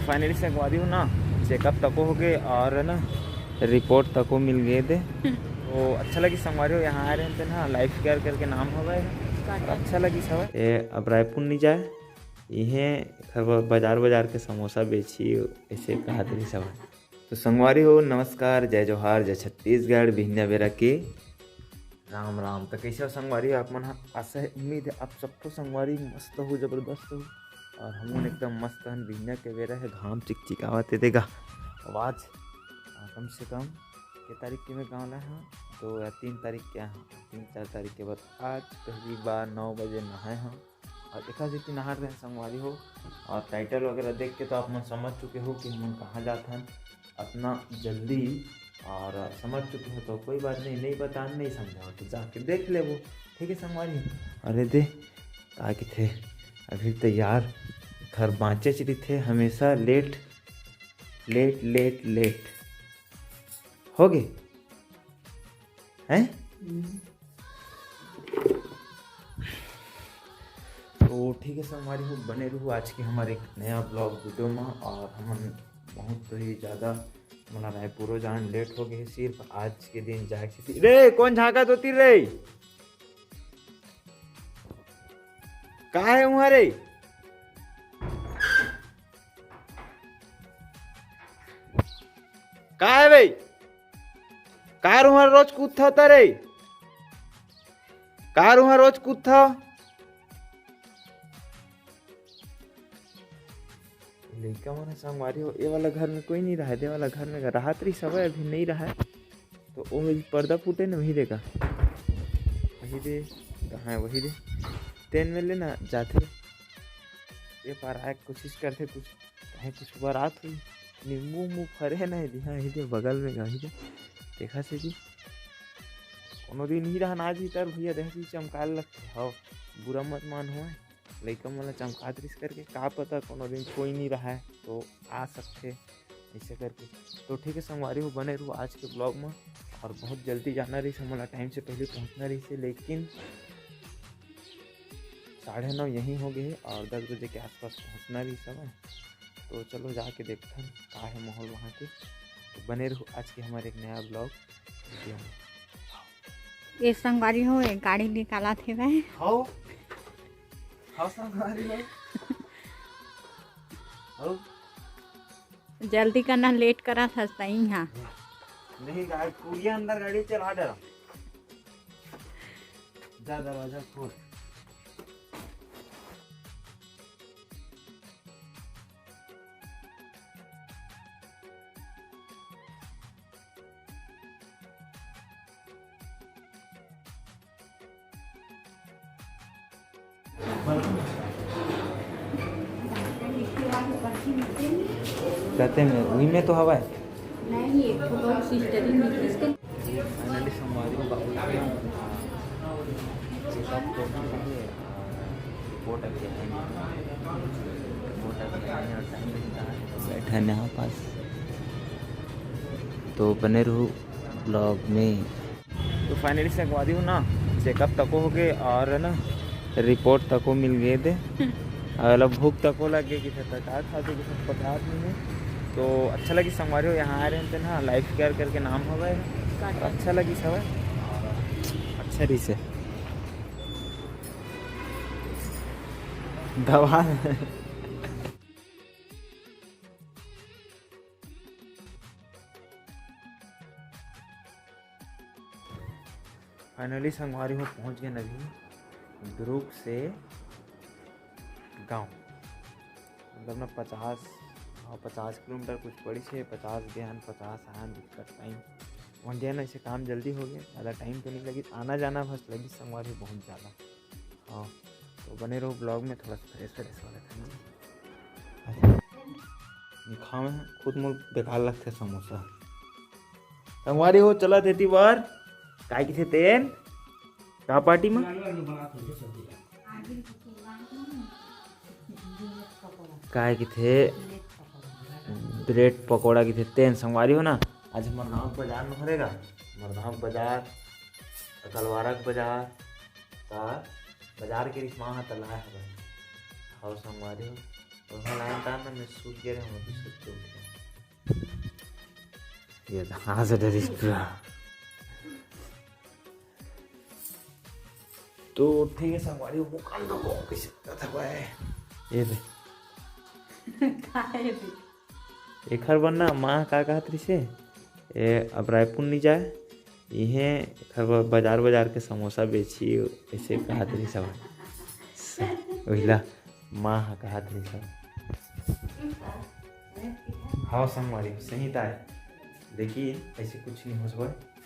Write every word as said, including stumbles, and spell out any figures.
Finally संगवारी हो ना, चेकअप तको हो गए और ना रिपोर्ट तको मिल गए दे। तो अच्छा लगी संगवारी हो, यहाँ आ रहे हैं ना, लाइफ केयर करके नाम हो गए। अच्छा लगी सब। ए, अब रायपुर नहीं जाए, इहे खर बाजार बाजार के समोसा बेची, ऐसे कहा रही सब। तो संगवारी हो, नमस्कार, जय जोहार, जय छत्तीसगढ़। बिहनिया बेरा के राम राम। तो कैसे हो संगवारी हो आप मन ह? आशा है, उम्मीद है आप सबको संगवारी मस्त हो, जबरदस्त हो। और हम मन एकदम मस्त हन। बिहनिया के बेरा है, घाम चिकचिकावत है, देखा आवाज। आ, कम से कम के तारीख के मैं गाँव ला हाँ, दो या तीन तारीख के हाँ, तीन चार तारीख के बाद आज पहली बार नौ बजे नहाए हाँ। और एका सेती नहा रहे संगवारी हो। और टाइटल वगैरह देख के तो आप मन समझ चुके हो कि हमन कहाँ जात हन अतना जल्दी। और समझ चुके हो तो कोई बात नहीं, नहीं बता, नहीं समझाओ तो जाके देख लेबो, ठीक है संगवारी हो। अरे दे, का किथे, अभी तैयार घर बाँचे रहिथे हमेशा लेट, लेट, लेट, लेट। हो गए हैं? तो ठीक है संगवारी हो, बने रहू आज के हमारे एक नया ब्लॉग वीडियो में। और हमन बहुत ही ज़्यादा, मतलब, रायपुरो जान लेट हो गए, सिर्फ आज के दिन जाए के रे। कौन झाँकत होती रे? का है वहाँ रे? का है भाई? कार उहाँ रोज कूदथव त रे? कार उहाँ रोज कूदथव? लइका मन ह संगवारी हो, ए वाला घर में कोई नहीं रहा, दे वाला घर में राहत रही सब, अभी नहीं रहा। तो वो पर्दा फूटे ना, वही देखा, वही दे, कहाँ है, वही दे। तेन में लेना जाते, ये पार आए कोशिश करते कुछ, कहीं कुछ बरात हुई, नींबू उम्बू फरे ना है, हाँ, ही दे बगल में, वही दे। देखा से जी, कोनो दिन ही रहना आज ही तर भैया, देख जी चमकाल लगते, हव, बुरा मत मान हो, लइका मन ला चमकात रिस करके, का पता कोनो दिन कोई नहीं रहा है तो आ सकते ऐसे करके। तो ठीक है संगवारी हो, बने रहू आज के ब्लॉग में। और बहुत जल्दी जाना रही, हमला टाइम से पहले पहुँचना रही से, लेकिन साढ़े नौ यहीं हो गए और दस बजे के आसपास पहुँचना रही समय। तो चलो जाके देखथन का है माहौल वहाँ के। तो बने रहू आज के हमारे एक नया ब्लॉग वीडियो में। ये संगवारी हो, एक गाड़ी निकाला थे भाई। हाउ? हाउ संगवारी हो? हाउ? जल्दी करना, लेट करा था सही हाँ। नहीं गाड़ी, पूरी अंदर गाड़ी चला डरा। जा दरवाजा खोल। कहते में वही में तो हवा है। नहीं, एक ठो और सिस्टर ही मिली इसके। फाइनली संगवारी हो बाबू चेकअप तो रिपोर्ट अभी आए हैं। रिपोर्ट अभी आए हैं और टाइम भी निकाला है, तो बैठे हैं यहाँ पास। तो बने रहू ब्लॉग में। तो फाइनली संगवारी हो ना, चेकअप तको हो गए और ना रिपोर्ट तको मिल गए दे। और अब भूख तको लग गई कि था का खा दे, कुछ पकड़ात नहीं है। तो अच्छा लगी संगवारी हो, यहाँ आ रहे हैं ना, लाइफ केयर करके नाम हो गए। अच्छा लगी सब, अच्छा रही से दवा। फाइनली संगवारी हो पहुँच गए अभी दुर्ग से गाँव, मतलब ना पचास, हाँ, पचास किलोमीटर कुछ पड़ी छे, पचास गए हन, पचास आए हन, दिक्कत टाइम वहाँ गए ना, इसे काम जल्दी हो गया, ज़्यादा टाइम तो नहीं लगी, आना जाना बस लगी संगवारी बहुत ज़्यादा। हाँ, तो बने रहो ब्लॉग में, थोड़ा सा फ्रेश फ्रेश वाला था। खावे हैं खुद मोर बेकार लगते समोसा। संगवारी हो चला देती बार काय किथे तेन का पार्टी में काय किथे ब्रेड पकौड़ा किथे तेन संगवारी हो ना। आज मरदांग बाजार में भरेगा, मरदांग बाजार, कलवारा के बाजार, ता बाजार के रिश्मा हा तला है। और संगवारी हो ओला लाइन तान ना, मैं सूत गे रहेंव, अभी सूत के उठेंव। ये तो कहाँ से डरिस पूरा। तो ठीक है संगवारी, वो कान दो कइसे करत हवय। ये दे। काहे भी? एखर बर ना माँ का कहत रहिसे, ए, अब रायपुर नहीं जाए, इहें एखर बर बाजार, बाजार के समोसा बेची, ऐसे कहत रहिस हवय। ओहिला माँ ह कहत रहिस हवय। हाँ संगवारी, सही ताय। देखिए, ऐसे कुछ नहीं हो सकता।